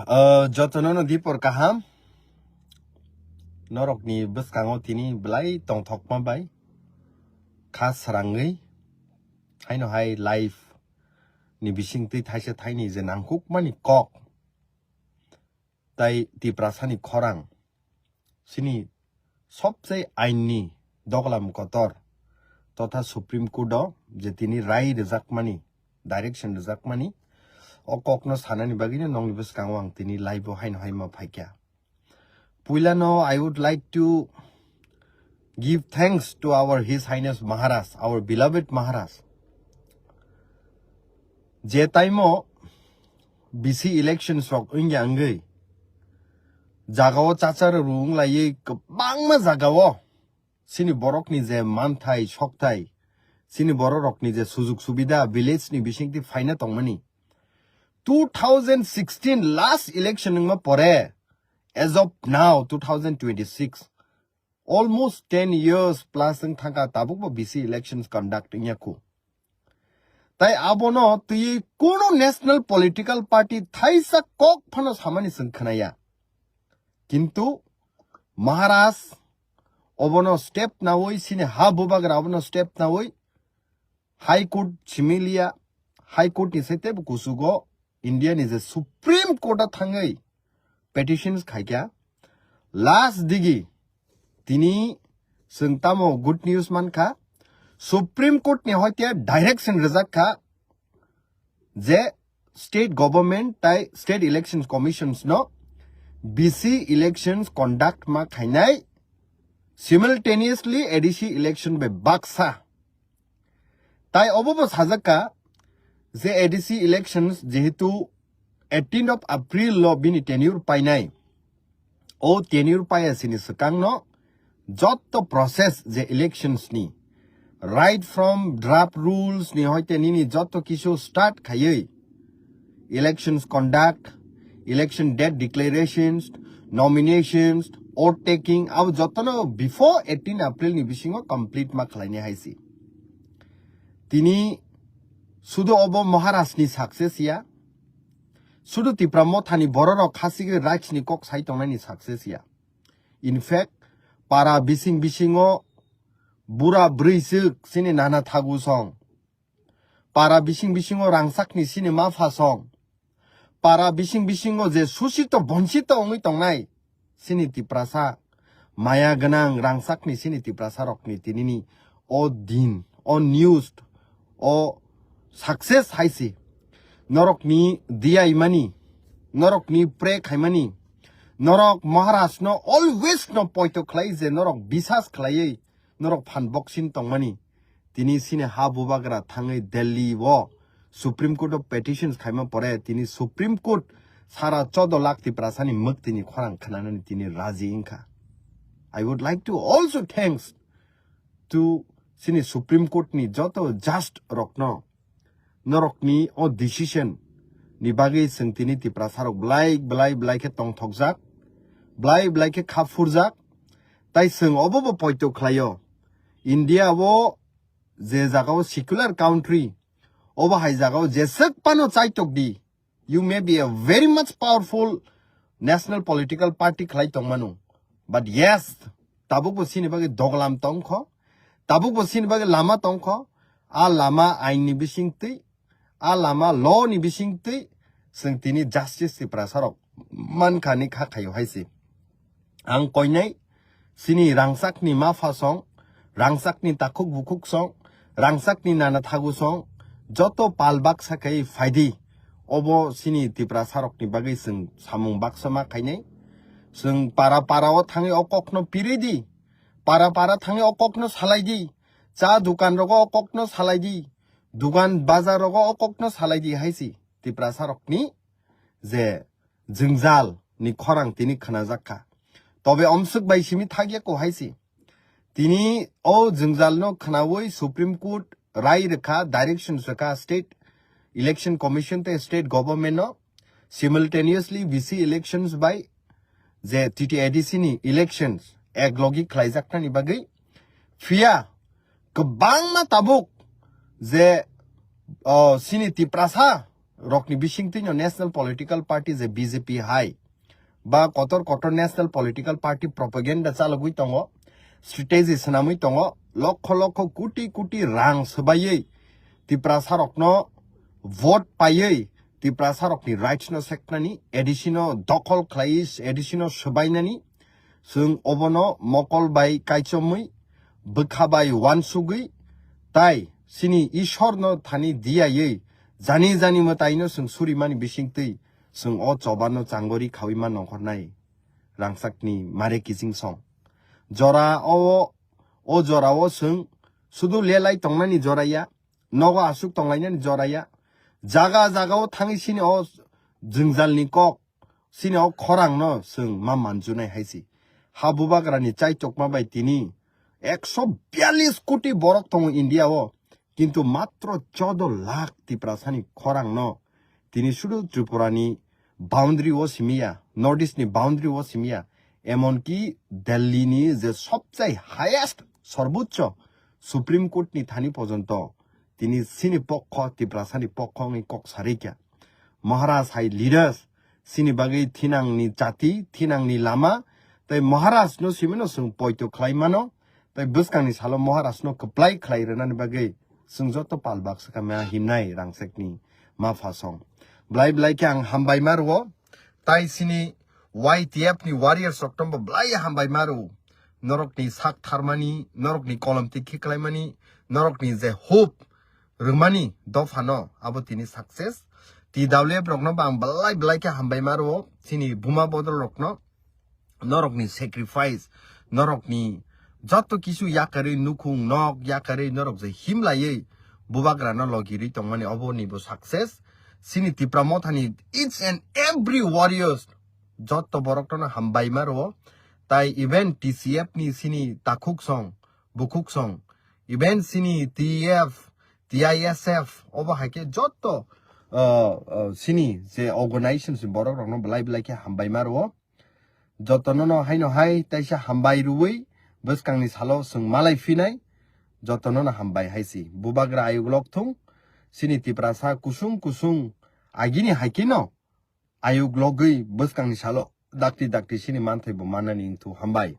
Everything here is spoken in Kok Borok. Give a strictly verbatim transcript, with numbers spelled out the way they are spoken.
O, jotono no dipor kaham. Norokni bwskango tini belai tongthokma bai kha srangwi, haino hai life ni bisingtwi thaisa thaini je nangkukmani kok tai Tiprasani khorang, chini sobse ainni doglam kotor totha Supreme Court o je tini rai rwjakmani, direction rwjakmani, o kokno sanani bagwino nongni bwskango ang tini live o haino hai ma phaikha. Puilano I would like to give thanks to our His Highness Maharaj, our beloved Maharaj. Je time o B C elections rok wngya wngwi jagao chachara rung laiwi kwbangma jagao chini borokni je manthai sokthai, chini bororokni je sujug subida village ni bisingtwi phaina tongmani, two thousand sixteen last election wngma pore, as of now two thousand twenty-six, almost ten years plus wng thangkha, tabukbo B C elections conduct wngya khu. Tai abono twiwi kunu national political party thaisa kok phano samani chwng khnaya. Kintu Maharaj obono step nawi, chini ha bubagra obono step nawi, High Court similiya, High Court ni sai teibo kuchugo India ni je Supreme Court o thangwi petitions khaikha. Last digi tini chwng tamo good news mankha, Supreme Court ni hoite direction rwjak kha je state government tai state elections commissions no B C elections conduct ma khainai, simultaneously A D C election bai baksa. Tai obo bo sajak kha je A D C elections jehetu eighteenth of April lo bini tenure painai. O tenure paiya sini swkangno jotto process je elections ni, right from draft rules ni hoite nini jotto kisu start khaiwi, elections conduct, election date declarations, nominations, oath taking, abo jottono before eighteen April ni bisingo complete ma khlainai hai si. Tini sudu obo Maharaj ni success ya, sudu Tipra Motha ni bororok khasigi rights ni kok sai tongnai ni success ya. In fact, para bising bisingo bura bwrwi swk chini nana thagu song, para bising bisingo rangchakni chini mapha song, para bising bisingo je susito bonsito wngwi tongnai chini Tiprasa, maya gwnang rangchakni chini Tiprasa rokni tinini o din, o news, o success hai si. Norokni diyaimani, norokni pray khaimani, norok Maharaj no always no poito khlai je norok bisas khlaiwi norok phan boxing tongmani. Tini sini ha bubagra thangwi Delhi o Supreme Court o petitions khaima pore tini Supreme Court sara chodo lakh Tiprasani mwktwini khorang khnanani tini raji wngkha. I would like to also thanks to sini Supreme Court ni joto judge rokno, norokni o decision ni bagwi chwng tini Tiprasa rok belai belai belai khe tongthokjak, belai belai khe kha phurjak. Tai chwng obo bo poito khlaio, India o je jaga o secular country, obo hai jaga o jeswk phano chaitok di, you may be a very much powerful national political party khlai tongmano, but yes, tabukbo sini bagwi doglam tongkho, tabukbo sini bagwi lama tongkho. A lama ain ni bisingtwi, a lama law ni bisingtwi chwng tini justice Tiprasa rok mankha ni kha khaio hai se. Ang koinai sini rangchakni mapha song, rangchakni takhuk bukhuk song, rangchakni nana thagu song, joto pal baksa khai phaidi. Obo sini Tiprasa rokni bagwi chwng samung baksa ma khainai. Chwng para para o thangwi o kokno pirwi di. Para para thangwi o kokno salai di. Cha dukan rogo o kokno salai di. Dukan bazar rogo o kokno salai di hai si Tiprasa rokni je jwngjal ni khorang tini khnajak kha. Tobe omswk bai simi thakya ko hai si. Tini o jwngjal no khnawi Supreme Court rai rwkha, direction rwkha State Election Commission tei State Government no simultaneously B C elections bai je T T A D C ni elections ek logi khlaijaknani bagwi. Phiya kwbangma tabuk je, o, sini Tiprasa rokni bisingtwino national political party je B J P hai ba kotor kotor national political party propaganda chalogwi tongo, strategy swnamwi tongo, lokho lokho kuti kuti rang swbaiwi Tiprasa rokno vote paiwi Tiprasa rokni rights no seknani, A D C no dokhol khlaiwi, A D C no swbainani, chwng obono mokol bai kaichomwi, bwkha bai uansugwi, tai chini Ishwar no thani diyaiwi, jani jani mwtai no chwng surimani bisingtwi, chwng o choba no changori khawi ma nongkhornai rangchakni mare kiching song. Jora o, o jora o chwng sudu lelai tongnani jora ya, nogo aswk tonglainani jora ya. Jaga jaga o thangwi chini o jwngjalni kok, chini o khorang no chwng ma manjunai hai se. Ha bubagrani chaichokma bai tini ekso biyallis koti borok tongo India o, kintu matro chodo lakh Tiprasani khorang no tini sudu Tripura ni boundary o simiya, North East ni boundary o simiya, emonki Delhi ni je sobchai highest, sorbochcho Supreme Court ni thani pojonto tini chini pokho, Tiprasani pokho wngwi kok sarikha. Maharaj hai leaders, chini bagwi thinangni jati, thinangni lama, tei Maharaj no simino chwng poito khlai mano, tei bwskangni salo Maharaj no kwplai khlai rwnani bagwi chwng joto pal baksa kha ma himnai rangchakni ma pha song. Blai blai khe ang hambai ma rwo, tai chini Y T F ni warriors rok tombo blai hambai ma rwo. Norokni sak tharmani, norokni kolom tikhi khlaimani, norokni je hope rwmani dophano abo tini success. T W F rokno bo ang belai belai khe hambai ma rwo, chini buma bodol rokno, norokni sacrifice, norokni joto kisu yakarwi nukhung nok yakarwi norok je himlaiwi bubagrano logirwi tongmani obo ni bo success. Chini Tipra Mothani each and every warriors joto borokno hambai ma rwo, tai even T C F ni chini takhuk song, bukhuk song, even chini T F, T I S F, obo hai khe joto, uh, uh, chini je organization si borok rokno belai belai khe hambai ma rwo. Jotono no haino hai taisa hambai rwui bwskangni salo chwng malai phinai, jotono no hambai hai si. Bubagra ayuk lok thung, chini Tiprasa kusung kusung agini hai khe no ayuk logwi bwskangni salo dakti dakti chini manthai bo mannani wngthu hambai.